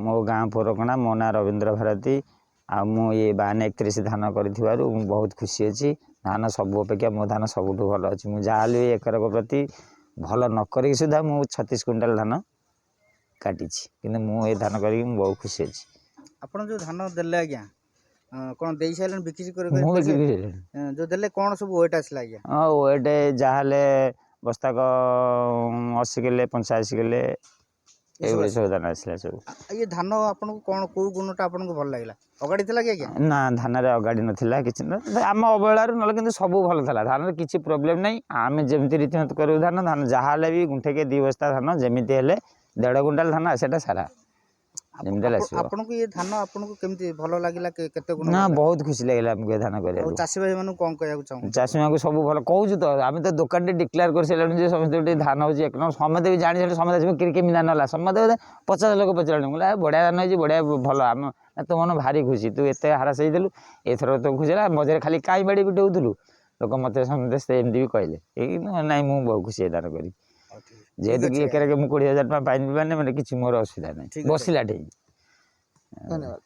ମୋ ଗାଁ ପୋରକଣା, ମୋ ନାଁ ରବୀନ୍ଦ୍ର ଭାରତୀ। ଆଉ ମୁଁ ଏ 5231 ଧାନ କରିଥିବାରୁ ମୁଁ ବହୁତ ଖୁସି ଅଛି। ଧାନ ସବୁ ଅପେକ୍ଷା ମୋ ଧାନ ସବୁଠୁ ଭଲ ଅଛି। ମୁଁ ଯାହାହେଲେ ବି ଏକରକ ପ୍ରତି ଭଲ ନ କରିକି ସୁଦ୍ଧା ମୁଁ 36 କୁଇଣ୍ଟାଲ ଧାନ କାଟିଛି, କିନ୍ତୁ ମୁଁ ଏ ଧାନ କରିକି ମୁଁ ବହୁତ ଖୁସି ଅଛି। ଆପଣ ଯେଉଁ ଧାନ ଦେଲେ ଆଜ୍ଞା, କ'ଣ ଦେଇ ସାରିଲେଣି, ବିକ୍ରି କରି? ମୁଁ ବିକ୍ରି କରିସାରିଲିଣି। ଯେଉଁ ଦେଲେ, କ'ଣ ସବୁ ୱେଟ୍ ଆସିଲା ଆଜ୍ଞା? ହଁ, ୱେଟ୍ ଯାହାହେଲେ ବସ୍ତାକ 80 କିଲେ, 85 କିଲେ, ଏଇଭଳି ସବୁ ଧାନ ଆସିଲା ସବୁ। ଇଏ ଧାନ ଆପଣଙ୍କୁ କ'ଣ, କେଉଁ ଗୁଣଟା ଆପଣଙ୍କୁ ଭଲ ଲାଗିଲା? ଅଗାଡ଼ି ଥିଲା କି ଆଜ୍ଞା? ନା, ଧାନରେ ଅଗାଡ଼ି ନଥିଲା କିଛି ଆମ ଅବହେଳାରୁ, ନହେଲେ କିନ୍ତୁ ସବୁ ଭଲ ଥିଲା। ଧାନରେ କିଛି ପ୍ରୋବ୍ଲେମ୍ ନାହିଁ। ଆମେ ଯେମିତି ରୀତିମତ କରିବୁ ଧାନ, ଧାନ ଯାହା ହେଲେ ବି ଗୁଣ୍ଠେକେ 2 ବସ୍ତା ଧାନ, ଯେମିତି ହେଲେ 1.5 କୁଇଣ୍ଟାଲ ଧାନ, ସେଟା ସାରା ଯେମିତି ହେଲେ ଆସିବ। ଆପଣଙ୍କୁ ଇଏ ଧାନ ଆପଣଙ୍କୁ କେମିତି ଭଲ ଲାଗିଲା, କେତେ ଗୁଣ? ନା, ବହୁତ ଖୁସି ଲାଗିଲା ଆମକୁ ଏ ଧାନ ଆଉ କରିବାକୁ। ଚାଷୀ ଭାଇମାନଙ୍କୁ କ'ଣ କହିବାକୁ ଚାହୁଁଛନ୍ତି? ଚାଷୀମାନଙ୍କୁ ସବୁ ଭଲ କହୁଛୁ ତ। ଆମେ ତ ଦୋକାନଟେ ଡିକ୍ଲେୟାର କରିସାରିଲାଣି ଯେ ସମସ୍ତେ ଗୋଟେ ଧାନ ହେଉଛି ଏକ ନମ୍ବର। ସମସ୍ତେ ବି ଜାଣି ସାରିଲେ, ସମସ୍ତେ ଆସିବେ, କେମିତି ଧାନ ହେଲା? ସମସ୍ତେ ବୋଧେ 50 ଲୋକ ପଚାରିଲେଣି। ମୁଁ କହିଲି, ବଢ଼ିଆ ଧାନ ହେଇଛି, ବଢ଼ିଆ ଭଲ। ଆମ ନା, ତୋ ମନ ଭାରି ଖୁସି, ତୁ ଏତେ ହାରାସ ହେଇଥିଲୁ, ଏଥର ତ ଖୁସି ହେଲା। ମଝିରେ ଖାଲି କାଇଁ ବାଡ଼ି ପିଟଉଥିଲୁ, ଲୋକ ମୋତେ ସମସ୍ତେ ଏମିତି ବି କହିଲେ। ଏଇ ନାଇଁ, ମୁଁ ବହୁତ ଖୁସି ଏ ଧାନ କରି। ହଉ, ଠିକ୍ ଅଛି। ଯେହେତୁ କି ଅଛି। ଏକରେ ମୁଁ 20,000 ଟଙ୍କା ପାଇନି, ମାନେ କିଛି ମୋର ଅସୁବିଧା ନାହିଁ। ଠିକ୍ ଅଛି। ବସିଲା ଠିକ୍। ଧନ୍ୟବାଦ।